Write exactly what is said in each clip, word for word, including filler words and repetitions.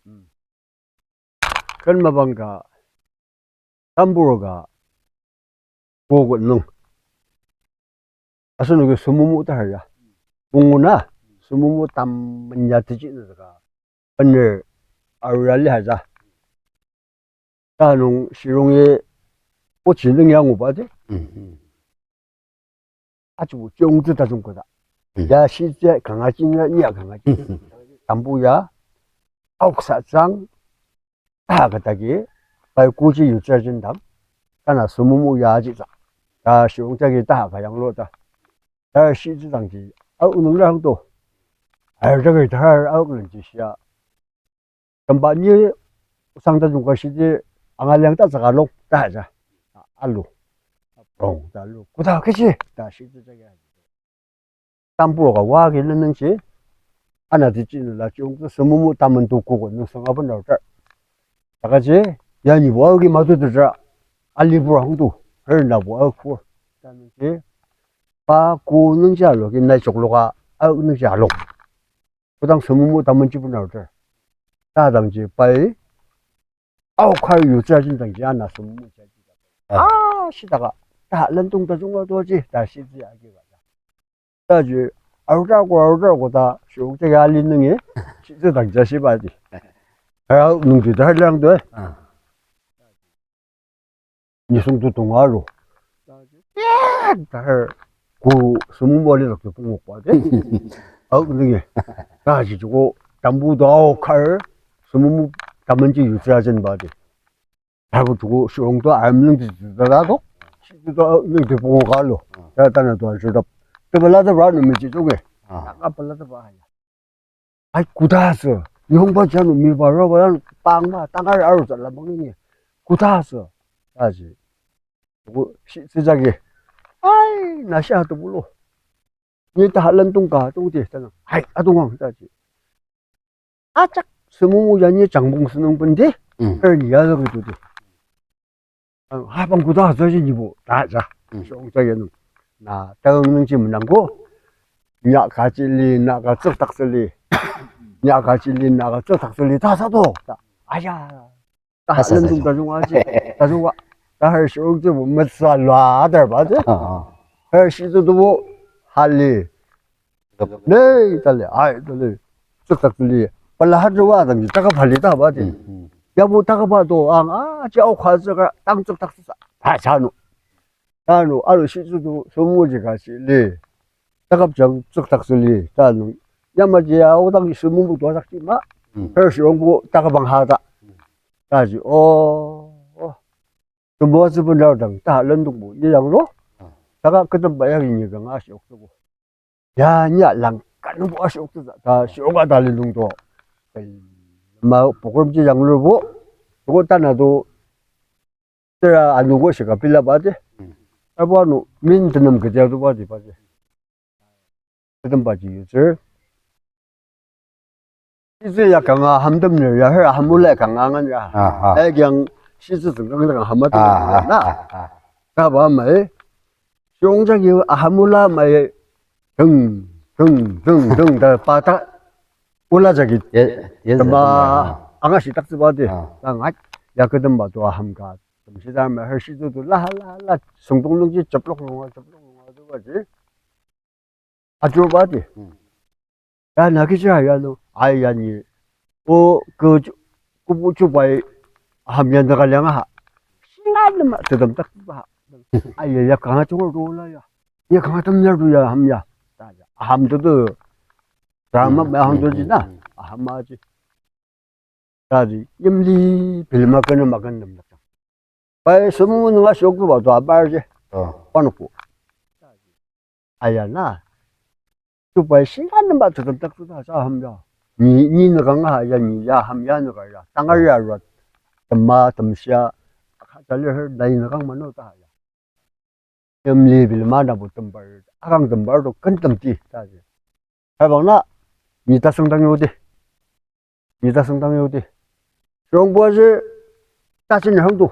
Hmm. Ken mapang ka, tambur ka, kogo nung. Asenoki sumumu ta ya. Pungu na, sumumu tamenya teji na ka. Bener arurali haja. Ta nung shirong ye ochi nung ya nguba de. Mhm. Ajibo chiyongtsü tajung koda. Mhm. Ya shitsü kanga jin ya, ya kanga jin. Mhm. Tambu ya, aoksa tsang, ta ka dagi, pai kuji yutsü jin dang, kana sumumu ya ji tsang. Ta shirong jagi ta ka yanglu ta. Ta shitsü dang ji, au nung rang to. Ar jagi ta har au nung ji shia. Temba ni osang tajung ka shidi angaliang ta tsaka long ta ja. Alu. Prong ta alu. Koda kechi ta shidi jagi. Tambur ka wa ki nung nung chi. Ana di chi nula chiyongtsü sumumu tamen tu kogo nung sanga ben rao tar. Taka chi, ya ni bo au ki matu tu ja. Ali bur hong tu. Her na bo au kur. Ta nung chi. Pa ko nung ja lo ki nai chok lo ka au nung ja lo. Kodang sumumu tamen ji bena oter. Ta dangji pai. Au kar yutsü ajin dangji ana sumumu jaji. Ah. Ah, shitaka. Ta lendong ta zunga toji, ta shitsü agi ka. Ta ji, aruta ko, aruta ko ta, shirong ta ya li nungi, shitsü dangja shiba di. Ara nungji ta lang to. Ah. Nisung tu tonga ro. Ya, ta her ku sumumu ali dak tu pungok ba de. Au nungi. Ta ji joko tambu do au kar sumumu tamen ji yutsü ajin ba de. Ta ko joko shirong to am nung ji da da do. Shi tu do au nung ji pungok ka lo. Ta ta na do an shi dap. Te bala da ba no mi ji joko. Ah. Ta ka bala da ba ya. Ai, koda asü. Nihongba jano miba raba yan pangba, tangar aru tsala bangini. Koda asü. Aji. Ko shi, sejagi. Ai, na shi atubulo. Ni ta lendong ka, tongti, tana. Ai, atungang, taji. Ajak, sumumu ya ni jangbong senung pendi. Mm. Her ni ya zagi tudi. Ah, habang koda asoji nibo, ta ja. Mm. Shirong ja ya nung. Na, tagang nung ji menang ko. Nya ka ji li, na ka tsüktak ji li. Nya ka ji li, na ka tsüktak ji li. Ta sa to. Ta. Aya. Ta sa sa lendong jo. Ta jung aji. Ta jung wa. Ta her shirong ji bo metsa lua dar ba ji. Ah, ah. Her shi ji do bo hali. Nei, tali, ai, tali. Tsüktak tali. Pala hatu wa dang, taka pali ta ba di. Hmm, hmm. Yabo taka ba to, ang, ah, ji au kha tsüka, tang tsüktak tsüka. Ta, ta no. Ta no, aro shi tsü to, sumu ji ka shi li. Takap jang tsüktak tsü li, ta no. Yama ji ya, o dang sumu bu to sak ji ma. Hmm. Her shi ong bu, taka bang ha ta. Ta ji, oh, oh. Tumbo tsü bu nao dang, ta lendong bu, ni yang lo. Hmm. Taka ketem ba yang ni kanga shi ok tsü bu. Ya, nya lang, ka nungbo ashi oktsü ta, ta, shi oka ta lindong to. Ma, program ji yang lurbo, toko tana to, tera anugo shika pila ba de. Abo anu, min tenem kedia to ba de, ba de. Tenem ba ji yutsür. Shitsü ya kanga hamtem lir ya, her ahamula kanga angan ya. Ah, ah. Ai, yang shitsü züng kanga kanga hama tem Ah, ah, na. ah, ah. Ta ba mai. Shirong jagi ahamula mai. Teng, teng, teng, teng, ta pa ta. Ula jagi. Ye, ye, tema, ah. Anga shitak tsü ba de. Ah. Ta ngat, ya kedem ba to aham ka. Tem shita mai her shitsü to la, la, la. Sungtong nungji, chaplok nunga, chaplok nunga, to ba ji. Ajo ba di. Hmm. Ya na kechi ya lo, ai ya ni. O ke ju-, kubu chubai ham ya na ka liang ha. Shinga nama tedam tak ba. Ai ya ya kanga chungo do la ya. Ya kanga tam ya do ya ham ya. Ta ya. Ham do do. Drama Hmm, ba ham hmm, do ji hmm, na. hmm. Ham ma ji. Tadi, yimli bilema kena makan nem nak. Pai sumu nunga shok tu ba tu abar je. Oh. Panukpu. Aya na. Tu pai shinga nem ba tu tak tu ta sa ham ya. Ni, ni na kanga ya ni ya ham ya na ka ya. Tangar ya ruat. Tema, temsia. Kata le her, dai na kang mano ta ya. Yimli bilema na bu tembar, akang tembar to ken temti, ta ji. Habang na, ni ta sengdang yodi. Ni ta sengdang yodi. Shirong bo ji, ta jin hang tu.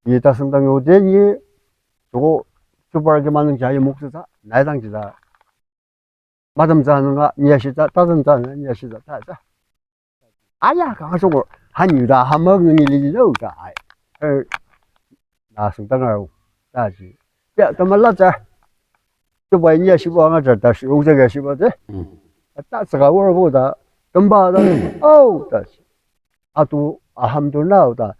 Ni ta sengdang yodi, ni, toko, super ke manung jai muk ta, nai dang ji ta. Madam za nunga, ni ya shi ta, ta zan za nunga, ni ya shi ta, ta, ta. Aya, kanga shoko. Hanyu ta hama ngi liji nao ta ai. Er, na sungdang aro. Ta ji. Ya, tamala ta. Tuba inya shiba anga ta, ta shi ungzega shiba te. Mm. Ta tsaka wor bo ta. Temba ta. Oh, ta ji. Atu aham tu nao ta.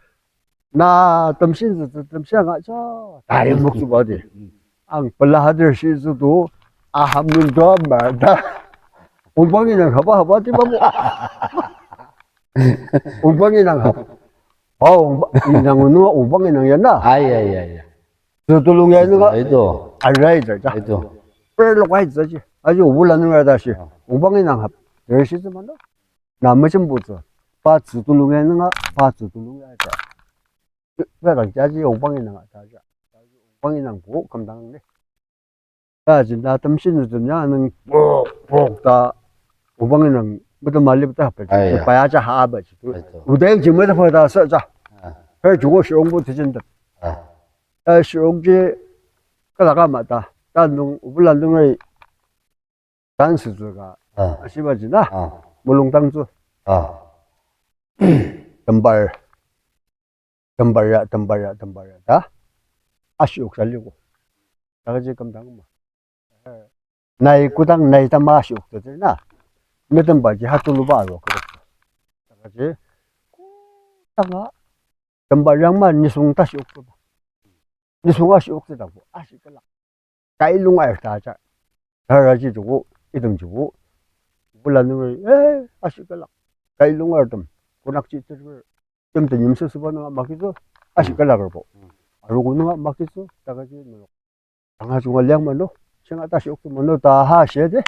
Na temshin zü zü temshin anga cha. Tai mok zü ba di. Ang pela hadir shi zü tu. Aham nun dua mar ta. Ubang inang haba haba di ba mo. Ubang inang haba. Oh, inang nunga ubang inang ya na. Ai, ai, ai, ai. Zü tulung ya nunga. Ai to. Arai zü ja. Ai to. Per lok ai zü ji. Aji ubula nunga ta shi. Ubang inang hab. Zü shi zü ma na. Na mejembutsü, pa tsü tulung ya nunga, pa tsü tulung ya ja. Ba dang jaji ubang inang ta ja. Ubang inang bu kümdang ne. Ta jinda temshin zem ya nung pok, pok ta ubang inang betul malip ta pe. Ai, ya. Pa ya ja ha ba ji tu. Ai, to. Udeng ji meta pa ta sa ja. Ah. Her jugo shirong bu tejin ta. Ah. Ta shirong ji kalaka ma ta. Ta nung ubula nung ai dance züka. Ah. Ashiba jina. Ah. Mulung tangzu. Ah. Tembar. Tembar ya, tembar ya, tembar ya. Ta. Ashiok saligo. Taka ji kümdang ma. Nai kudang nai tama ashiok ta na. Metemba ji hatuluba aro kudang. Taka ji. Tanga. Tembar yang ma nisung ta shiok ta. Nisung ashiok ta bu. Ashi kala. Kailung air ta ja. Tara ji jugo, item jugo. Bula nungi, eh, ashi kalak. Kailung air tem. Konak ji ter. Tem tem yimse suba nunga makitso. Ashi kalak erbo. Arugo nunga makitso, taka ji nunga. Tanga junga liang mano, shinga ta shiok mano, ta ha shi de.